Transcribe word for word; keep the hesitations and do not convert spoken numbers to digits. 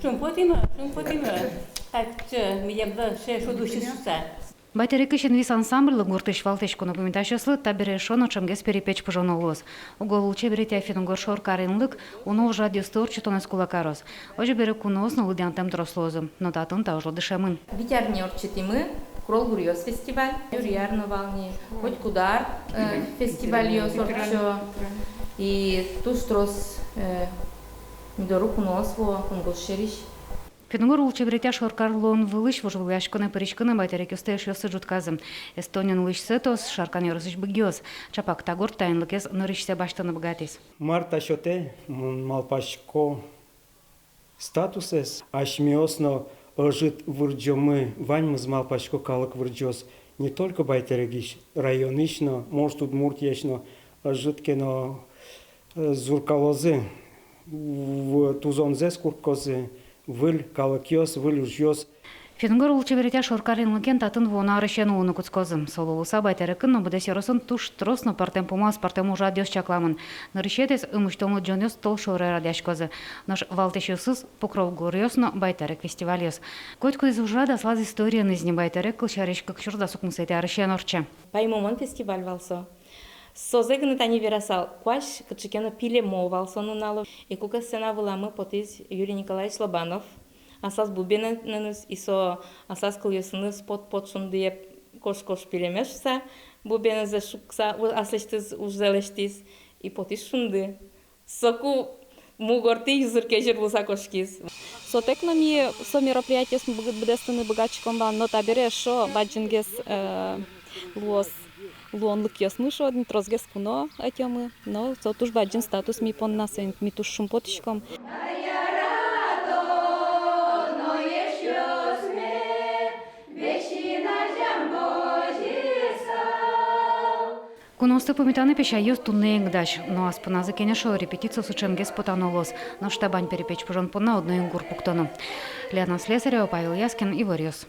Шумпотӥмы, шумпотӥмы. Татчы милемлы сыӵе шуд усиз шуыса. Байтэрекысь «Инвис» ансамбльлы, гуртысь валтӥсь куно пумитасьёслы табере эшшо но ӵемгес перепеч пыжоно луоз. Уго лулчеберетъя финн-угор шоркаринлык уно ужрадъёсты ортчытонэз кула кароз. Озьы бере куноос но лыдъянтэм трос луозы. Но татын та ужлы дышемын. Вить арня ортчытӥмы «Кролгуръёс» фестиваль. Юри ар но вал ни, котькуд ар, э, фестивальёс ортчо. И туж трос, э, ми доры куноос вуо кунгож сьӧрысь. Финн-угор лулчеберетъя шоркар луон вылысь вожвылъяськонэ пыриськыны байтэрекъёсты эшъёссы ӝутказы. Эстониын улӥсь сэтос, Шаркан ёросысь быгиос. Ӵапак та гурт таинлыкез нырысьсэ басьтыны быгатӥз. Мар та сётэ, мон малпасько, статусэз. Асьмеос но ӧжыт вырӟомы, ваньмыз, малпасько, калык вырӟоз не только Байтэрекысь, районысь но, может, Удмуртиысь но, ӧжыт ке но, э, зуркалозы, в-, тузонзэс куркозы, выль калыкъёс, выль ужъёс. Финн-угор лулчеберетъя шоркаринлыкен татын вуоно арысен улыны кутскозы. Со луыса Байтэрекын но быдэс ёросын туж трос но пӧртэм пумо аспӧртэм ужрадъёс чакламын. Нырысетӥез ымусьтон лыдӟонъёс толшоре радъяськозы. Нош валтӥсьёсыз — «Покров гуръёс» но «Байтэрек» фестивальёс. Котькудӥз ужрад аслаз историеныз ни. Байтэрек, кылсярысь, кык сюрс дас укмысэтӥ арысен ортче. Паймымон фестиваль вал со. Созэ гинэ тани верасал, куазь кыӵе ке но пилемо вал со нуналэ. И куке сцена вылэ потӥз Юрий Николаевич Лобанов аслаз бубенэныз, и со аслаз кылъёсыныз «пот-пот шундые, кош-кош пилеме» шуыса, бубенэзэ шукса, у-, аслэсьтыз ужзэ лэсьтӥз, и потӥз шунды. Соку мугортӥ юзыр-кезьыр луыса кошкиз. Сотэк но ми со мероприятиосмы быгы-, быдэстыны быгатӥськом вал, но табере эшшо бадӟымгес, э, луоз луонлыкъёсмы, шуод ни, тросгес куно ӧтёмы, но со туж бадӟым статус ми понна, соин ми туж шумпотӥськом. Куноосты пумитаны песяйёс туннэ ик дась, но ас понназы кенешо, репетициосы ӵемгес потано луоз. Нош табань перепеч пыжон понна одно ик гур пуктоно. Лена Слесарева, Павел Яскин, «Иворъёс».